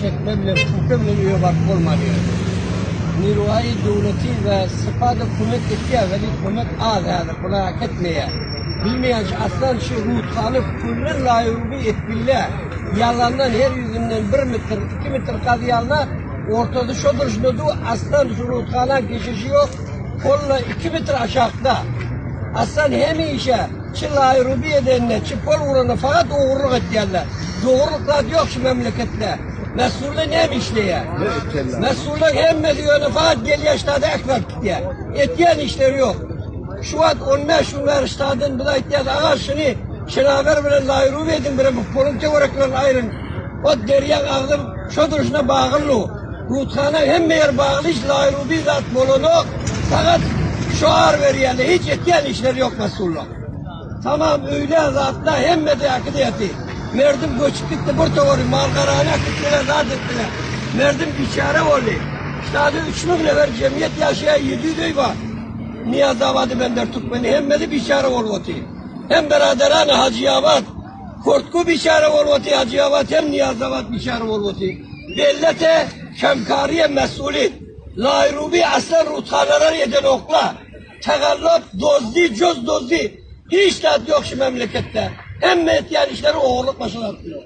çekme bilen, pugta bilen öýe baryp bolman ýör. Niruaýy döwleti we sypa-da kömek etýär, welin kömek az häzir, bular äketmeýär. Bilmeýän şu aslan şu ruthany küllen laýyruby etbille, ýalandan her ýüzünden bir metr, iki metr gazýarlar, ortasy şo durşuna dur, aslan şu ruthanaň geçişi ýok, polla iki metr aşakda. Aslan hemişe Çi laýruby edende, çi pol uranda fakat ogurlyk etýärler. Dogrulyk zat ýok şu memleketde. Mesullar näme işleýär? Mesullar hemmesi ýöne fakat gelýär ştada ekmek gitýär. Etýän işleri ýok. Şu wagt 15 gün bäri ştadan biz aýtýarys, aga şuny şenawer bilen laýruby ediň, birem bu poluň töwereklerini aýryň. O derýaň agzy şo durşuna bagly. Ruthana hemme ýer bagly hiç laýruby zat bolanok. Fakat şoar berýärler, hiç etýän işleri ýok mesullar. Tamam öýle zatlar hemme däki däki. Merdim göçüp gitdi bir towary mal garany äkitdiler zat etdiler. Merdim biçäre boldy. Ştada 3000 nefer jemgyýet ýaşaýar 700 öý bar. Niýazabady bender türkmeni hemmesi biçäre bolup otyr. Hem beraderany Hajyýabat Kortku biçäre bolup otyr Hajyýabat hem Niýazabat biçäre bolup otyr. Bellete kemkariýe mesulin. Laýruby aslan ruthanalar edenokla. Tagallop dozdi joz dozdi. Hiç zat ýok şu memleketde. Hemme etýän işleri ogurlyk başa zat ýok.